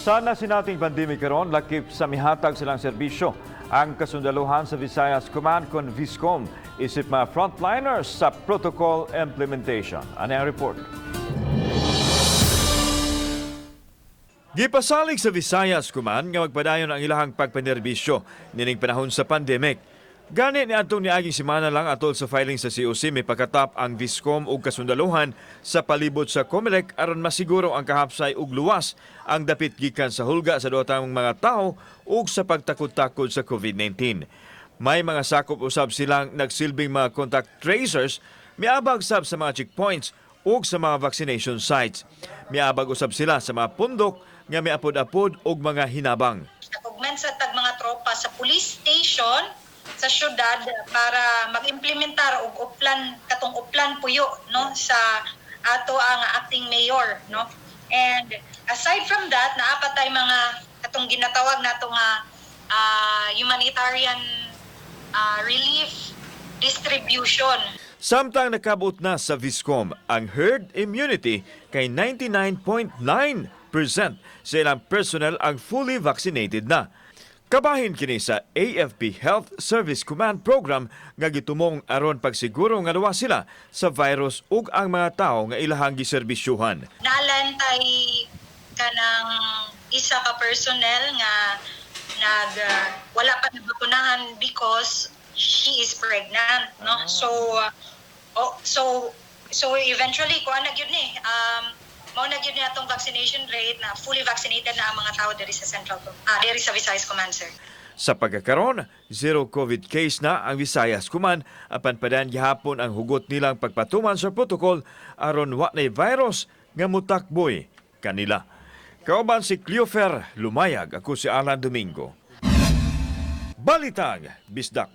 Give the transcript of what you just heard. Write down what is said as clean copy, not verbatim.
Sa nasinatiang pandemic karon, lakip sa mihatag silang serbisyo ang kasundaluhan sa Visayas Command kon VISCOM isip mga frontliners sa protocol implementation. Ano ang report? Gipasalig sa Visayas Command nga magpadayon ang ilahang pagpanerbisyo nining panahon sa pandemic. Gani ni adtong niaging semana lang, atol sa filing sa COC, may pakatap ang Viscom ug kasundaluhan sa palibot sa COMELEC aron masiguro ang kahapsay ug luwas ang dapit gikan sa hulga sa duotang mga tawo ug sa pagtakod-takod sa COVID-19. May mga sakop usab silang nagsilbing mga contact tracers, miabag sab sa mga checkpoints ug sa mga vaccination sites. Miabag usab sila sa mga pundok nga miapod-apod og mga hinabang. Nag-augment sa tag mga tropa sa police station sa syudad para mag-implementar og uplan, katong uplan puyo, no, sa ato ang acting mayor, no. And aside from that, naa pa tay mga katong ginatawag nato nga humanitarian relief distribution. Samtang nakabot na sa Viscom ang herd immunity kay 99.9% sa ilang personnel ang fully vaccinated na. Kabahin kini sa AFP Health Service Command Program nga gitumong aron pagsiguro nga luwas sila sa virus ug ang mga tawo nga ilahang giserbisyuhan. Naa lang tay kanang isa ka personnel nga nag wala pa nabakunahan because she is pregnant, no. So oh, so so eventually kuan na gyud ni, mao na gyud ni atong vaccination rate na fully vaccinated na ang mga tao diri sa Central diri sa Visayas Command, sir. Sa pagkakaron, zero COVID case na ang Visayas Command, apan padayon gihapon ang hugot nilang pagpatuman sa protocol aron wa nay virus nga mutakboy kanila. Kauban si Cleofer Lumayag, ako si Alan Domingo. Balitang Bisdak.